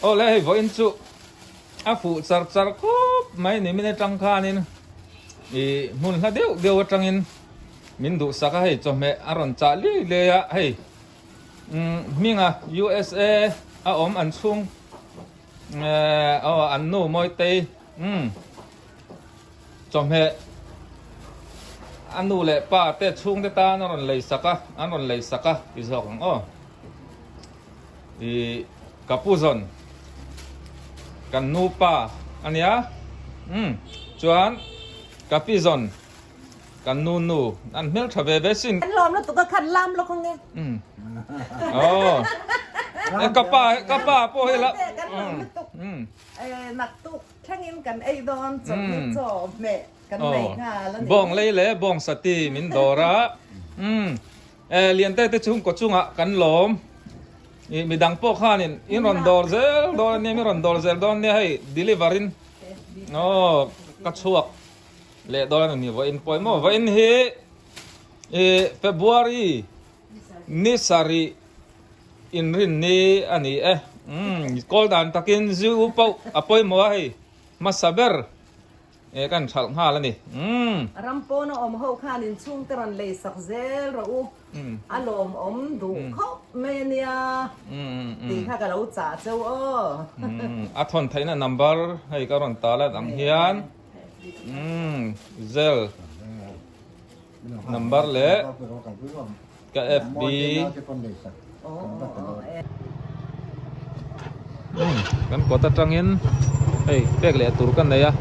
Aw le hei vawiin chu a fuh char char khawp mai ni min atang khanin ih hmun hla deuh deuh atangin min duhsak a hei chawhmeh a rawn chah liai liai a hei umm hminga USA a awm an chhung eh aw an nu Mawitei umm. Chawhmeh a nu leh pa te chhungte tan a rawn lei sak a, an rawn lei sak a ti zawk ang aw. Ih ka pu zawn kan nu pa a nia umm chuan ka pi zawn kan nu nu an hmeltha ve ve sin. An lawm lutuk a khan lam lawk ang e. Umm aw ka pa ka pa pawh hi la umm. Naktuk thlengin kan ei dawn chawlhni chaw hmeh kan nei nghal a ni. Bawng lei leh bawng sati min dawr a, umm Liante te chhungkaw chungah kan lawm. Ih midang pawh khanin in rawn dawr zel dawn a nia, min rawn dawr zel dawn a nia hei deliver in aw ka chhuak leh dawn a ni vawiin pawimawh vawiin hi ih February ni sarih Inrinni a ni e. Umm kawl dan takin zu pawh a pawimawh a hei hmasa ber e kan thalh nghal a ni. Umm. Ram pawn a awm ho khan inchhungte rawn lei sak zel rawh u. A lawmawm duh khawp mai a nia tih kha ka lo chah cheu aw. Umm a thawn theihna number hei ka rawn tal a dang hian umm zel number leh. Ka FB. Kan kawt atangin hei pek leh tur ka nei a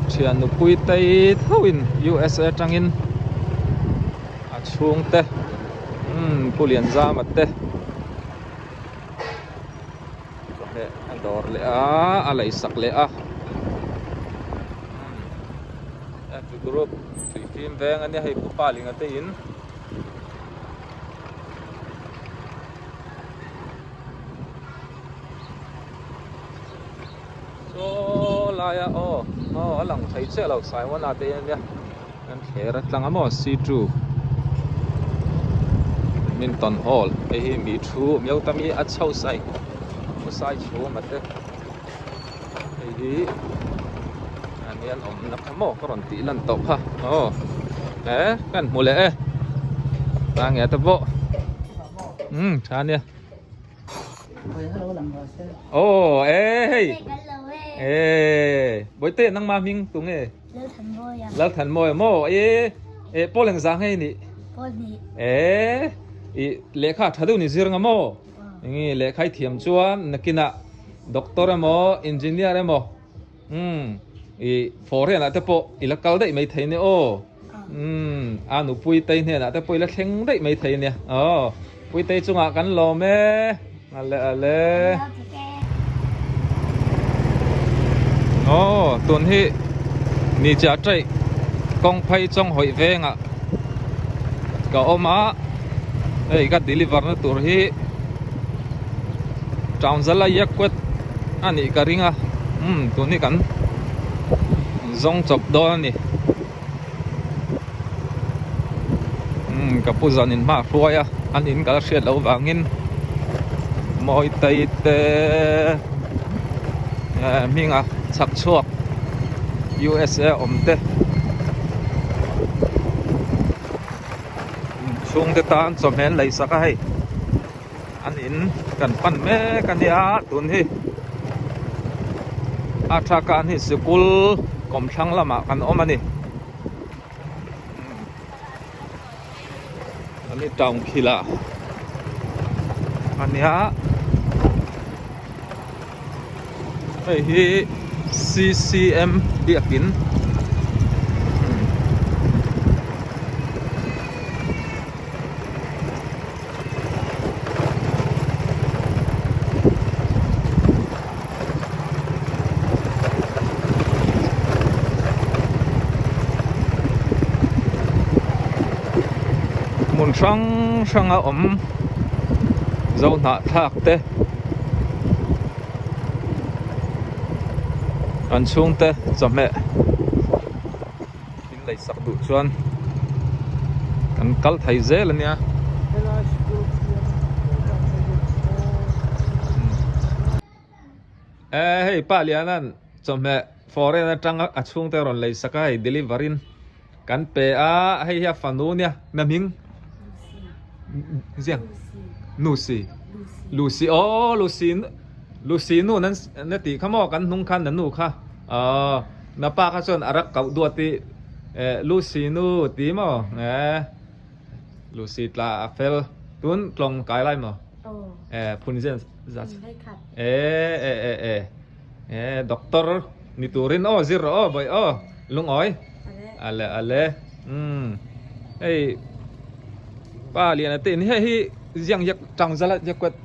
thian nupui tei thoin USA atangin a chhungte umm Pu Lianzama te chawhmeh a dawr leh a a laihsak leh a FB group tuifim veng ania hei Pu Palinga te in. Saw laia aw aw a lang thei chiah lo Saiwana te hian nia kan thler atang a maw C2 Minton Hall hei hi mi thu miau tam hi a chho sai sai chhum a te hei hi a ni an awmna kha maw ka rawn tih lan tawh kha aw he kan hmu leh e ta nge te pawh um tha nia aw e hei e bawihte nangma hming tu nge Lalthanmawia maw e e pawl engzah nge i nih e i lehkha tha deuh ni zir nga maw Enge lehkha i thiam chuan nakinah doctor emaw engineer emaw umm i foreign ah te pawh i la kal daih mai thei nia aw umm a nupui tei hnenah te pawh i la thleng daih mai thei nia aw pui tei chungah kan lawm e ale ale aw tun hi ni chiah taih kawng phei chawng hawih vengah ka awm a hei ka deliver na tur hi town zala yakwet a nih ka ring a umm tun hi kan zawng chawp dawn a ni umm ka pu zan in hma a hruai a an in kal hriat loh vangin mawi tei te eh hminga chhak chhuak U_S_A awm te. Chhungte tan chawhmeh an lei sak a hei an in kan pan mek a nia tun hi a tha khan hi sikul kawmthlang lamah kan awm a ni an hi town khila a nia hei hi C_C_M biakin hmun hrang hrang a awm zohnahthlak te. Kan chhungte chawhmeh in lei sak duh chuan kan kal thei zel a nia. Eh hei pa Lianan chawhmeh foreign atang a chhungte rawn lei sak a hei deliver in kan pe a hei hi a fanu nia na hming ziang Lucy Lucy aw Lucy Lucy nu nan na tih kha maw kan hnung khan na nu kha aw na pa kha chuan a rak kauh duat i eh Lucy nu ti maw eh Lucy tla a fel tun tlawng kai lai maw eh phun zen zat eh eh eh eh eh doctor ni turin aw zir rawh aw bawi aw lungawi ale ale um hei pa lian ate ni hei hi ziang yak tang zala yakwet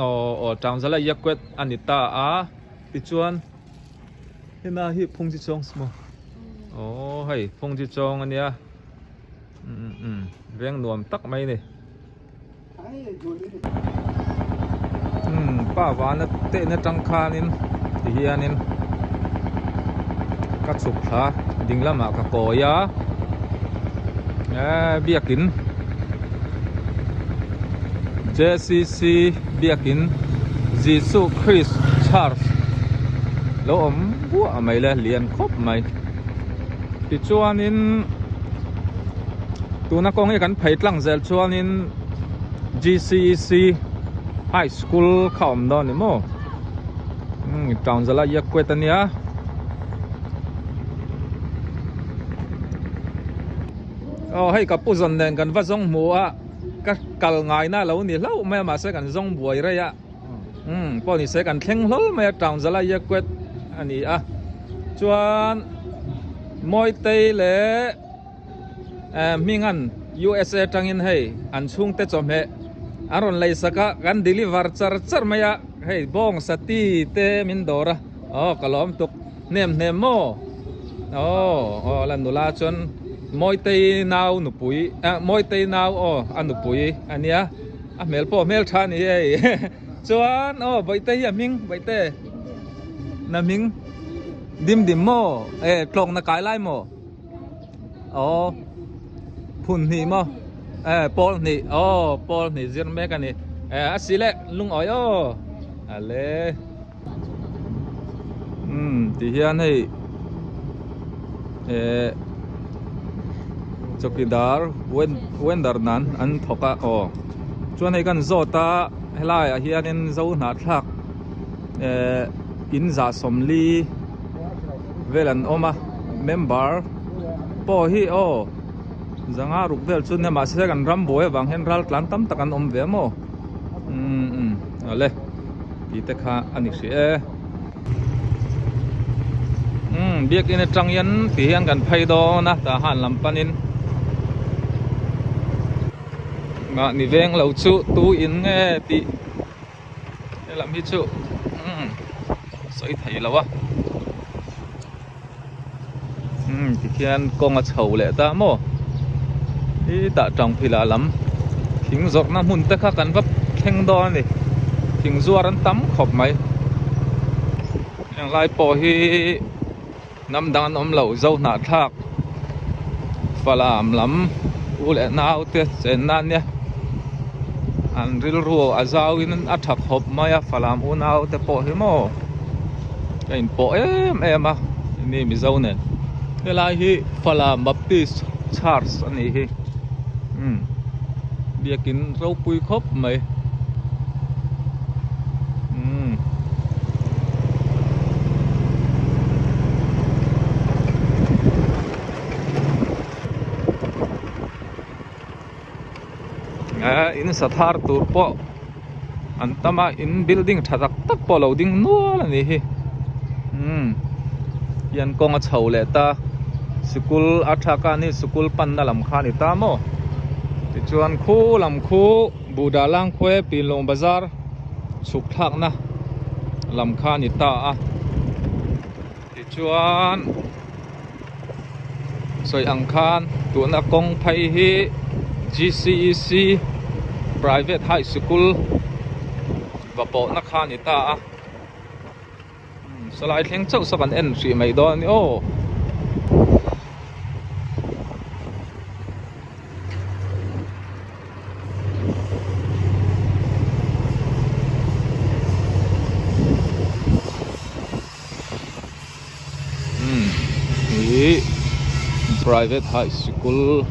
aw aw tang zala yakwet ani ta a tichuan hena hi phung chi chawng maw aw hei phung chi chawng ania um um veng nuam tak mai ni. Umm pa vana tehna tang khanin ti hianin ka chhuk thla ding lamah ka kawi a eee biakin J_C_C biakin Jesuh Christ Church lo awm buah mai le lian khawp mai tichuanin. Tuna kawng hi kan phei tlang zel chuanin G_C_E_C High School kha a awm dawn a ni maw umm town zala Yakwet a nia aw hei ka pu zawn nen kan va zawng hmu a ka kal ngaina a lo ni hlauh mai a mahse kan zawng buai rei a umm pawh ni se kan thleng hlawl mai a town zala Yakwet a ni a chuan Mawitei leh. Hmingan USA atangin hei an chhungte chawhmeh an rawn lei sak a, kan deliver char char mai a, hei bawng sati te min dawr a, aw ka lawm tuk hnem hnem maw aw aw la nula chuan Mawitei nau nupui ah Mawitei nau aw a nupui a nia a hmel pawh hmel tha a ni hei chuan aw Bawihte hi a hming Bawihte na hming dim dim maw eh tlawkna kai lai maw. Aw phun hnih maw eh pawl hnih aw pawl hnih zir mek a ni eh a si leh lungawi aw ale umm ti hian hei eh chawkidar wender nan an thawk a aw chuan hei kan zawt a helai ah hianin zo hnahthlak eh in zah sawmli vel an awm a member pawh hi aw zanga ruk vel chu nia mahse kan ram buai avang hian ral tlan tam tak an awm ve maw umm umm awle tih te kha a ni hrih e umm biakin atang hian ti hian kan phei dawn a tah han lam panin mahni veng lo chu tu in nge tih. Helam hi chu umm sawi thei lo a umm tikhian kawng a chho leh ta maw hi tah tang phila lam thing zawrhna hmun te kha kan va thleng dawn a ni thing zuar an tam khawp mai heng lai pawh hi hnam dang an awm lo zo hnahthlak falam lam u leh nau te chenna ania an rilru a zau in a tha khawp mai a falam u nau te pawh hi maw a inpawh em em a ni mizo nen helai hi falam baptist church a nih hi umm biakin ropui khawp mai umm. Eh in sa thar tur pawh an tam a in building tha tak tak pawh a lo ding nual a nih hi umm hian kawng a chho leh ta sikul a thak a ni sikul panna lam kha a ni ta maw tichuan khu lam khu Buddha Langkhuai Pinlawng bazar chhuk thlakna lam kha a ni ta a tichuan sawi ang khan tuna kawng phei hi G_C_E_C private high sikul va pawhna kha a ni ta a sawlai thleng chauh saw kan en hrih mai dawn a ni aw. Private High Sikul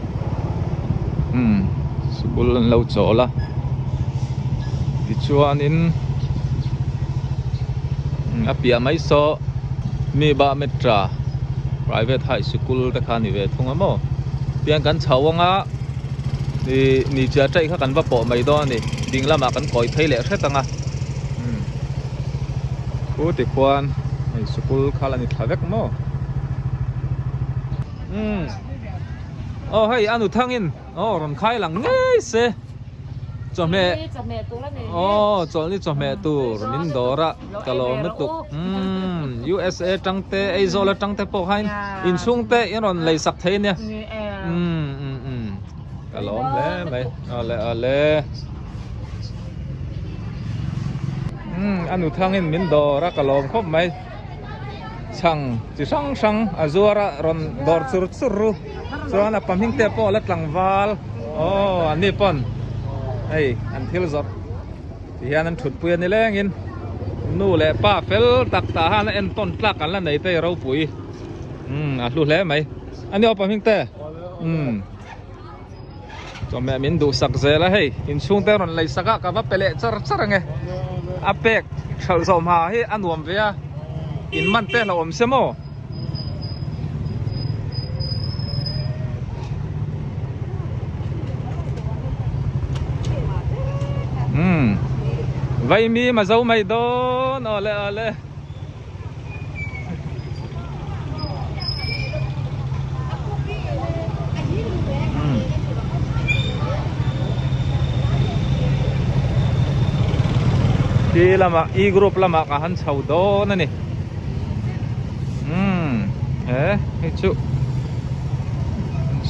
umm sikul an lo chawl a tichuanin a piah mai saw mi ba metra Private High Sikul te kha a ni ve thung a maw tiang kan chho ang a ih ni chiah taih kha kan va pawh mai dawn a ni ding lamah kan kawi phei leh hret ang a umm khu tikhuan hei sikul kha la ni thla vek maw. Umm aw hei a nu thangin aw rawn khai lang ngei se chawhmeh aw chawlhni chawhmeh tur min dawr a ka lawm lutuk umm USA tangte Aizawl atangte pawh khain inchhungte in rawn lei sak thei ania umm umm umm ka lawm hle mai awle awle umm a nu thangin min dawr a ka lawm khawp mai. Chhang chi hrang hrang a zuar a rawn dawr chur chur ru chuan a pahming te pawh a la tlangval aw an ni pawn hei an thil zawrh ti hian an thut pui a ni lengin nu leh pa fel tak tah han a entawn tlak an la nei te ropui umm a hlu hle mai a ni aw pahming te umm. Chawhmeh min duhsak zel a hei inchhungte rawn lei sak a ka va pe leh char char ange a pek hralh zawh hma hi a nuam ve a in man te hlauh awm se maw. Umm vaimi ma zo mai dawn awle awle. Ti lamah e group lamah ka han chho dawn a ni umm he hei chu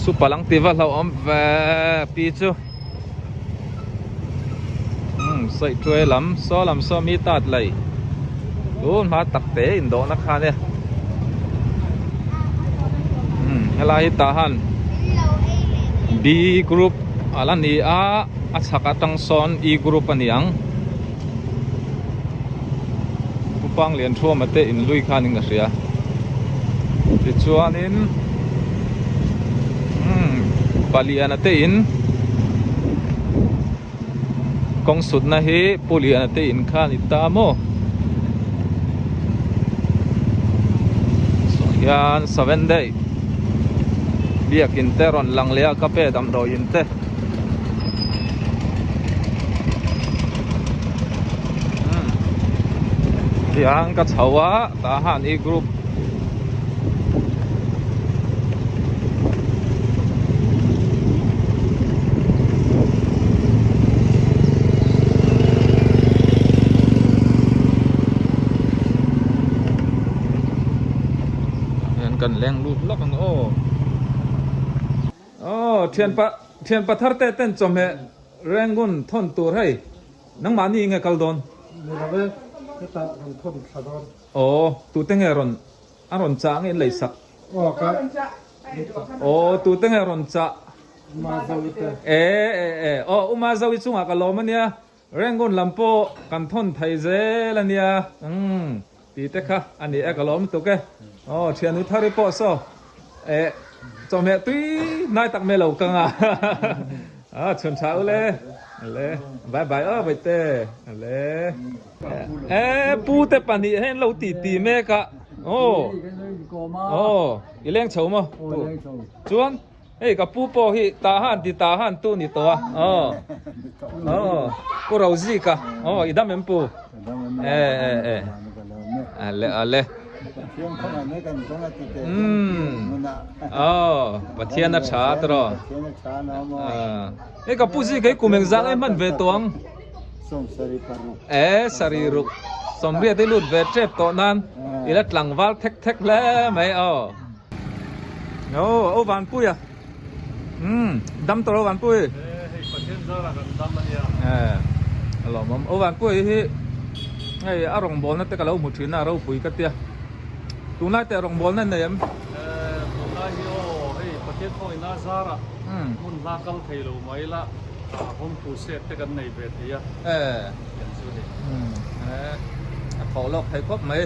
supa lang ti va hlauhawm ve pi chu umm sawi tuai lam saw lam saw mi tat lei tun hma tak te indawhna kha ania umm helai hi tah han B group a la ni a a chhak atang sawn E group a ni ang Upang lian thuama te in lui khan in ka hria tichuanin umm paliana te in kawng sutna hi pu liana te in kha a ni ta maw saw hian seven day biakin te rawn lang leh a ka pe damdawiin te. Tiang ka chho a tah han e group hian kan leng lut lawk ang aw. Aw thianpa thianpa thar te ten chawhmeh Rangoon thawn tur hei nangmahni nge kal dawn? Ni lo e, hetah rawn thawn thla dawn. Aw tute nge rawn a rawn chah nge in lei sak? Aw ka Aw tute nge rawn chah? Uma Zoe te. E e e aw Uma Zoe chungah ka lawm ania Rangoon lam pawh kan thawn thei zel ania umm tih te kha a ni e ka lawm lutuk e aw thiannu thari pawh saw eh chawhmeh tui hnai tak mai lo ka nga a chhun tha u le le bye bye aw vaite le e pu te pahnih hian lo ti ti mek a aw aw i leng chho maw chuan. Hei ka pu pawh hi tah han ti tah han tu ni tawh a aw aw pu Rozika aw i dam em pu e e e ale ale umm aw Pathian a tha tawh hei ka pu zi kei kum engzah nge hman ve tawh ang e sarih ruk sawmriat i lut ve tep tawh nan i la tlangval thek thek hle mai aw. Aw aw Vanpui a umm dam tawh lo Vanpui. E hei Pathian zarah kan dam a nia. E a lawmawm aw Vanpui hi hei a rawngbawlna te ka lo hmu thin a ropui ka tia tunlai te rawngbawlna nei em? E tunlai hi aw hei Pathian thawngin a zarah hmun hla kal thei lo mai la home crusade te kan nei ve thei a. E. Kan chu ni. Umm e a thaw lawk thei khawp mai.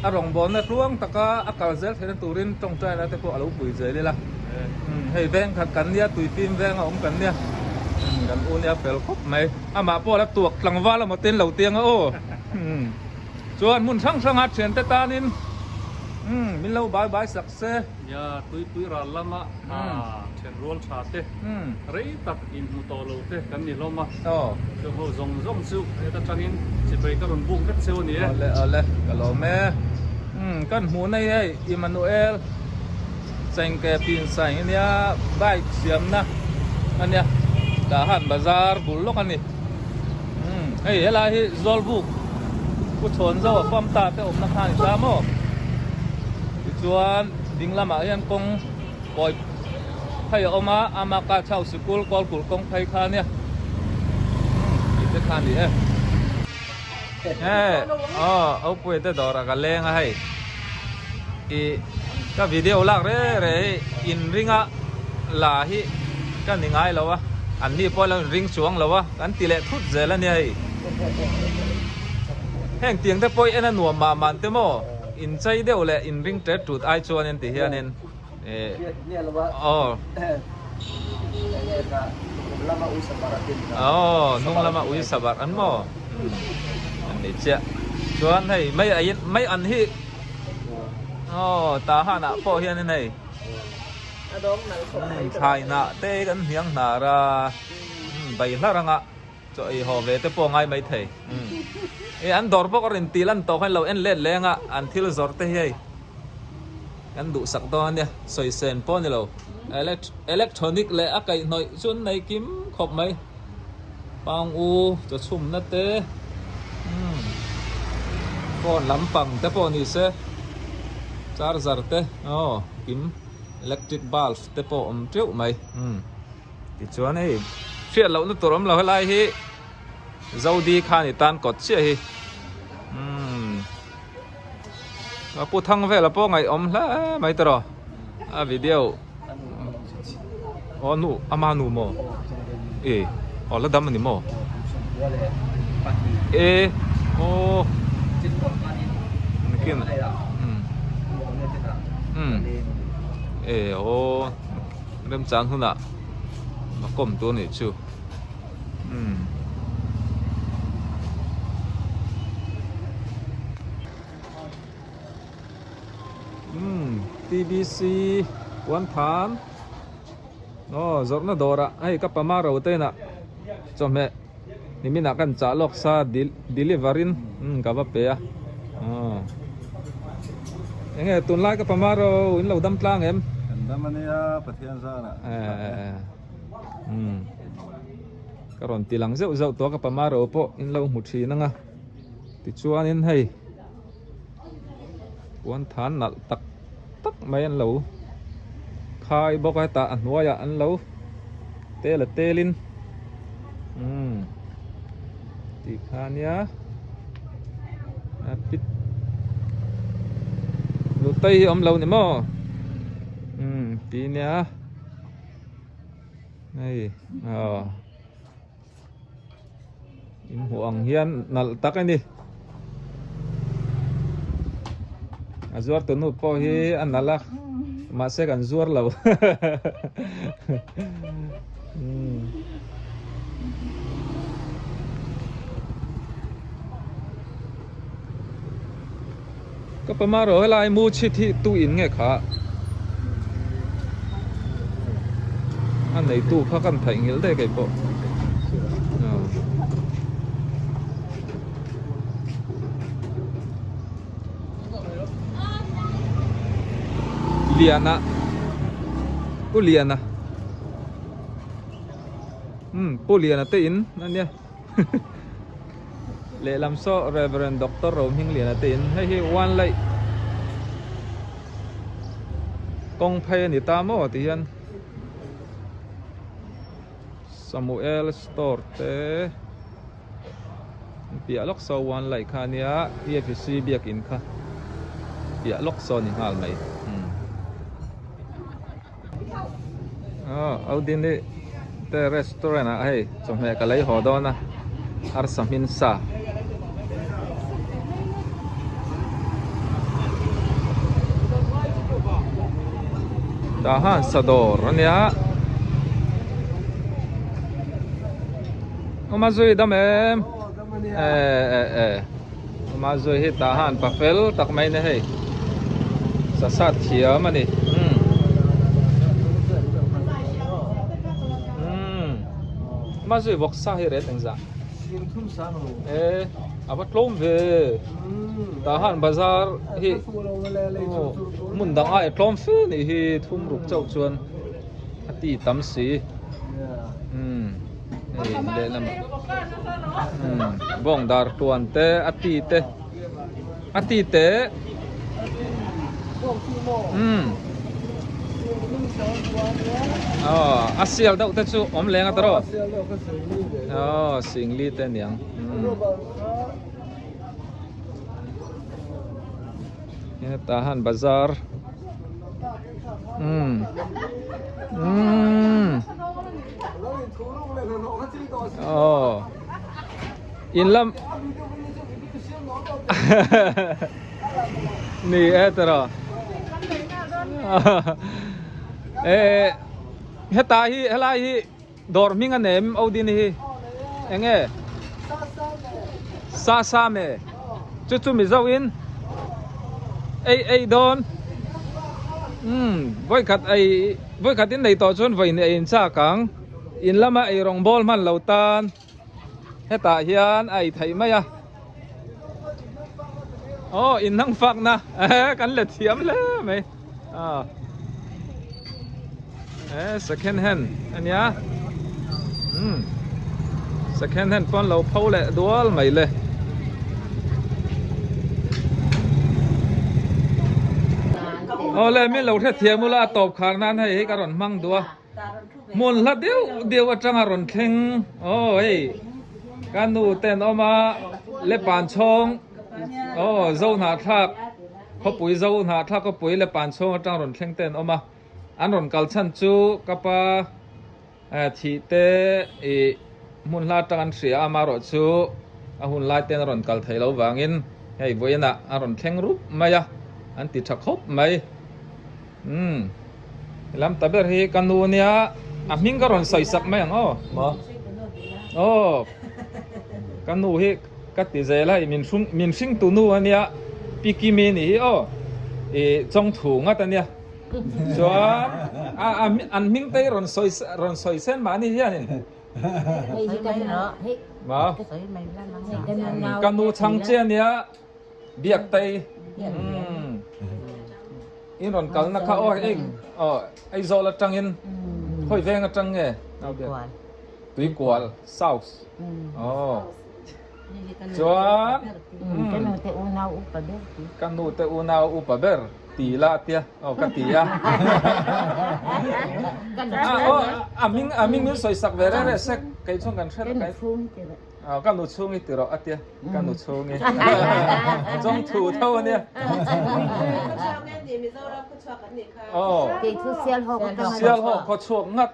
A rawngbawlna tluang taka a kal zel theihna turin tawngtaina te pawh a lo pui zel ila. Hei veng khat kan nia tuifim veng a awm kan nia kan u nia fel khawp mai amah pawh la tuak tlangval emaw te in lo tiang a aw chuan hmun hrang hranga thiante tanin min lo bai bai sak se. Nia tuipui ral lama thian rual tha te rei tak inhmu tawh lo te kan ni hlawm a chung ho zawng zawng chu heta tangin chipei ka rawn buk vek cheu a ni e. Awle awle ka lawm e kan hmuh nei hei Emmanuel Chengke pin saing ania bike siamna ania Dahan bazar bul lawk a ni hei helai hi Zawlbuk Pu Chhawnzo a fam ta te awmna kha a ni ta maw tichuan ding lamah hian kawng kawi phei a awm a Amaka chau sikul Kawlkulh kawng phei kha ania tih te kha a ni e. He aw Opuia te dawrah ka leng a hei ih ka video lak re re hi inringa la hi ka ni ngai lo a an ni pawh lo inring chuang lo a kan ti leh thut zel a nia hei heng tiang te pawh en a nuam mah mah te maw inchei deuh leh inring tet tut ai chuanin ti hianin. Aw Aw hnung lama ui sabar an maw an nei chiah chuan hei mai a in mai an hi aw tah hanah pawh hianin hei thlai hnah te kan hniang hnar a bai hlar anga chaw ei haw ve te pawh a ngai maithei e an dawr bawk a rawn tih lan tawh khan lo en let leng a an thil zawrh te hi hei. Kan duhsak dawn ania, sawi sen pawh a ni lo. Electronic leh a kaihhnawih chu an nei kim khawp mai. Pang u chaw chhumna te, umm phone lampang te pawh ni se, charger te aw kim electric bulb te pawh awm teuh mai. Umm tichuan hei hriat lohna tur awm lo helai hi Zodi khan i tan kawt chiah hi. Umm. A pu thang vela pawh ngaihawm hle mai tawh a video aw nu ama nu maw e aw la dam a ni maw e aw nikin um e aw remchang hunah a kawm tur a nih chu. Umm. Umm TBC Puanthan aw zawrhna dawrah hei ka pama ro te inah chawhmeh niminah kan chah lawk sa deliver in umm ka va pe a aw enge tunlai ka pama ro in lo dam tlang em? Kan dam ania Pathian zarah. Umm ka rawn ti lang zeuh zeuh tawh a ka pama ro pawh in lo hmu thin ang a tichuanin hei puan than nalh tak tak mai an lo khai bawk a hetah a hnuaiah an lo tel a telin umm tih kha ania a pit nutei hi awm lo ni maw umm ti nia. Hei aw in hmuh ang hian nalh tak a ni a zuar tu nu pawh hi a nalh a mahse kan zuar lo Ka pama rawh helai mu chhit hi tu in nge kha a neitu kha kan theih nghilh daih kei pawh Liana Pu Liana umm Pu Liana te in ania. Lehlam saw Rev Doctor Rohmingliana te in hei hi one laih kawng phei a ni ta maw ti hian Samuel store te piah lawk saw one laih kha a nia EFC biakin kha piah lawk saw a ni nghal mai. Aw Audini te restaurant ah hei chawhmeh ka lei haw dawn a arsa hmin sa Tah han sa dawr a nia. Awma zui dam em? E e e. Awma zui hi tah han pa fel tak mai ni hei. Sa sat thiam a ni. Umm. Umm. Awma zui vawk sa hi ret engzah? E a va tlawm ve. Tah han bazar hi hmun dang ai tlawm fe nih hi thum ruk chauh chuan a ti tam si. Umm hei lehlamah umm bawng dar tuan te a ti te a ti te umm aw a sial deuh te chu awm leng a tawh aw singli te aniang umm. Hetah han bazar umm umm aw in lam ni e tawh e heta hi helai hi Dawr hming a nem Odin hi eng nge? Sa sa me chu chu Mizo in ei ei dawn umm vawikhat ei vawikhat in nei tawh chuan vawi ni ei in chak ang in lama ei rawng bawl hman lo tan hetah hian a ei theih mai a aw in hnang fak na kan let thiam hle mai. Ah. Eh, second hand ania. Hmm. Second hand pawn lo pho leh dual mai le. Awle min lo hre thiam ula a tawp khar nan hei hi ka rawn hmang duh a. Hmun hla deuh deuh atanga rawn thleng aw hei ka nu ten awm a le pan chhawng aw zo hnahthlak Khawpui zo hnahthlak khawpui leh pan chhung atang rawn thleng te an awm a, an rawn kal chhan chu ka pa thih te ih hmun hla atang an hria a, amaherawh chu a hun lai ten a rawn kal thei lo vangin hei vawiinah a rawn thleng rup mai a, an ti tha khawp mai. Umm lam ta ber hi ka nu nia a hming ka rawn sawi sak mai ang aw maw aw ka nu hi. Ka ti zel a, i min hrung min hring tu nu ania Pi Kimi ni hi aw i chawng thu ngat ania chuan a a an hming te hi rawn sawi rawn sawi sen mahni hianin ma ka nu chhang che ania biak tei umm in rawn kalna kha aw ei aw Aizawl atangin khawi veng atang nge Tuikual South aw chuan Ka nu te unau upa ber ti. Ka nu te unau upa ber ti la tia aw ka ti a. Aw a hming a hming min sawi sak ve reng reng sek kei chuan kan hre Ka nu chhung ti rawh. Aw ka nu chhung i ti rawh a tia ka nu chhung i chawng thu tho a nia. Kei chu Sialhawk atanga Sialhawk khaw chhuak ngat.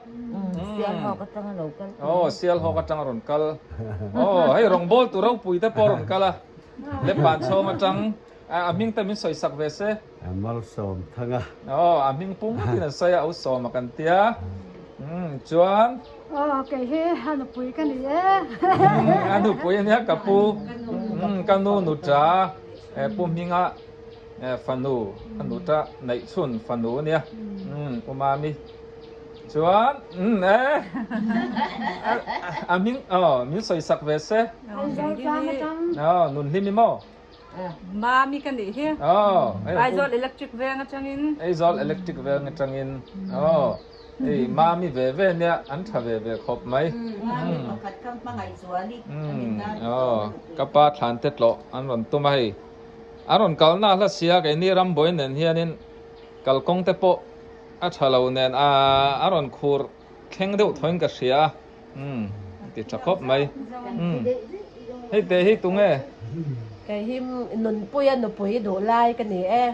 Sialhawk atanga lo kal. Aw Sialhawk atanga rawn kal. Aw hei rawngbâwl tu ropui te pawh rawn kal a. Lepan chhawng atang a hming te min sawi sak ve se. Malsawm thang a. Aw a hming pum ngatin an sawi a, au sawm a kan tia. Umm chuan. Aw kei hi a nupui ka ni e. A nupui a nia ka pu. Umm ka nu nuṭa pu hminga. Fanu a nuta neih chhun fanu a nia umm u mami chuan umm e a hming aw min sawi sak ve se aw nun hlim i maw Mami ka nih hi aw Aizawl electric veng atangin Aizawl electric veng atangin aw hei mami ve ve nia an tha ve ve khawp mai Mami pakhat kha hmangaih zuali umm aw ka pa thlan te tlawh an rawn tum a hei. A rawn kalna hla sia keini rambuai nen hianin kalkawng te pawh a tha lo nen a a rawn khur thleng deuh thawin ka hria a umm a ti tha khawp mai umm hei te hi tunge? Kei hi nunpuia nupui duh lai ka ni e.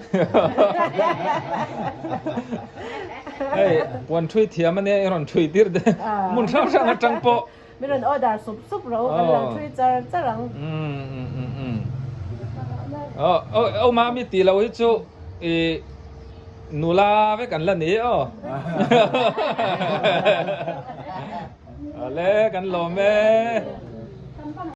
Hei puan thui thiam ania i rawn thui tir te hmun hrang hrang atang pawh. Min rawn order sup sup rawh u, kan lo thui char char ang. Aw mami tih loh hi chu i Nula vek an la ni aw. Ale kan lawm e.